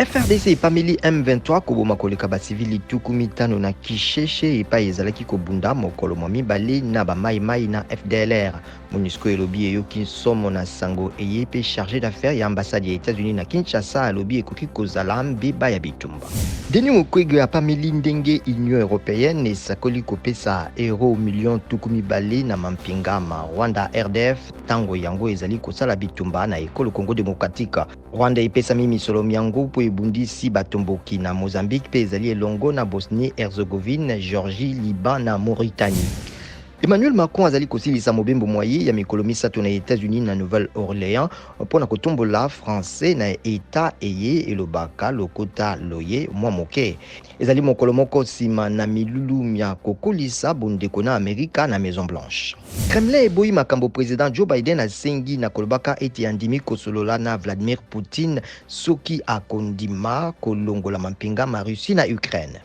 FRDC epameli M23 koboma koleka basivili 50 na Kisheshe epai ezalaki kobunda mokolo mwa mibale na bamaimai na FDLR. MONUSCO elobi eyoki nsomo na sango eye mpe chargé d'affaires ya ambassade ya Etats-Unis na Kinshasa alobi ekoki kozala mbeba ya bitumba. Denis Mukwege apameli ndenge Union européenne esakoli kopesa euro milio 20 na mampinga ma Rwanda RDF ntango yango ezali kosala bitumba na ekolo Congo démocratique. Rwanda epesami misolo myango mpo ebundisi batomboki na Mozambique mpe ezali elongo na Bosnie-Herzegovine, Georgie, Liban na Mauritanie. Emmanuel Macron azali kosilisa mobembo mwa ye ya mikolo 3 na États-Unis na Nouvelle-Orléans mpo na kotombola français na eta eye elobaka lokota loye mwa moke. Ezali mokolo moko nsima na milulu mya kokolisa bondeko na Amerika na Maison Blanche. Kremlin eboyi makambo président Joe Biden asengi na kolobaka ete andimi kosolola na Vladimir Poutine soki akondima kolongola mampinga ma Russie na Ukraine.